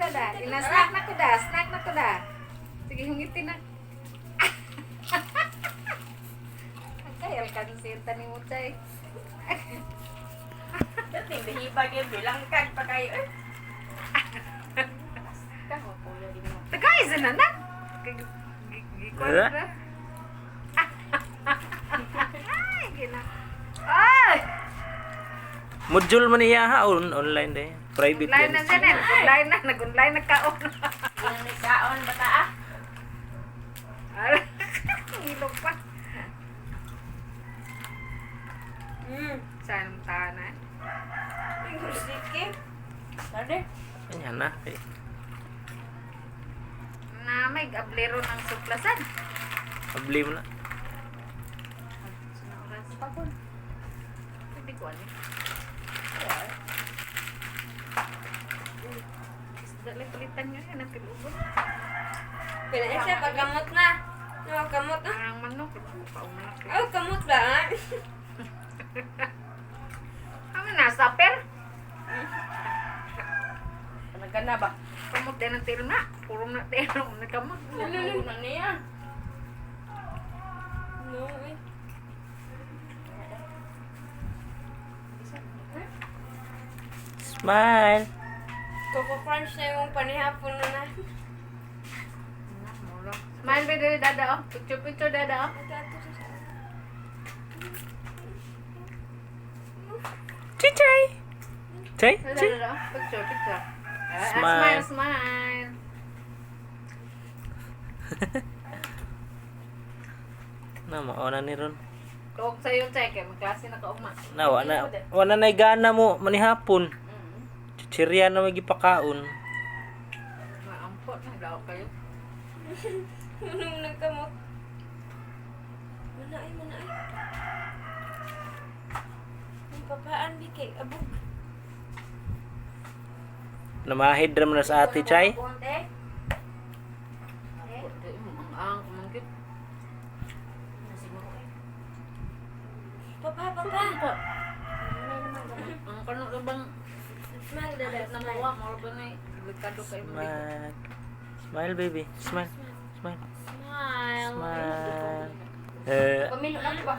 dada. Ina-snack na ko da. Snack na ko da. Sige, hungitin na. Kay alkansin tani mo, chay. Dating dahibag yung bilangkag pa kayo eh. Kaho kuya din mo. Tagay sa na na. Gikuan Eh? na. Ay, gina. Ay! Module man niya ha online de. Private Online na yan. siya na. Online na. Nag-online na kaon. Yung nagkaon bata ah. Ngilog pa. Saan ang tana? Yung sikip. Tade. Ayan na. Okay. Na may ablero ng suplasan. Abli mo na. Sa oras pa po. Pwede ko ano. Isda lang palitan nyo yan ang tilugon. Pila siya pagkamot na. No, kamot na. Ang manok, paumanok. Oh, kamot ba? Ah? Ang nasa per. Nagana ba? Kamot din ang tiro na. Puro na tiro. Nagkamot. Ano na niya? No, eh. Smile. Coco Crunch na yung panihapon na na. Smile ba dali dada oh. Picture picture dada oh. Chichay. Chay, Dada chay. dada oh. Picture picture. Ah, ah, Smile. Smile smile. Na mauna ni ron. Tuwag sa'yo chay kay magklase na ka uma. Na wa na nay gana mo manihapon. Chichirya na may gipakaon. Maampot na daw kayo. Anong nagkamot? Mana ay, mana ay. Ang papaan, bikay, abog. Namahid ra man na sa ate chay. Konti. Ampot di mo ang ang kumangkit. Papa, papa. Ang kano ka bang Smile, dada. na mawa mo ba na delikado kayo mo. Smile. Smile, baby. Smile. Smile. Smile. Smile. Eh, Pamilo lang ba?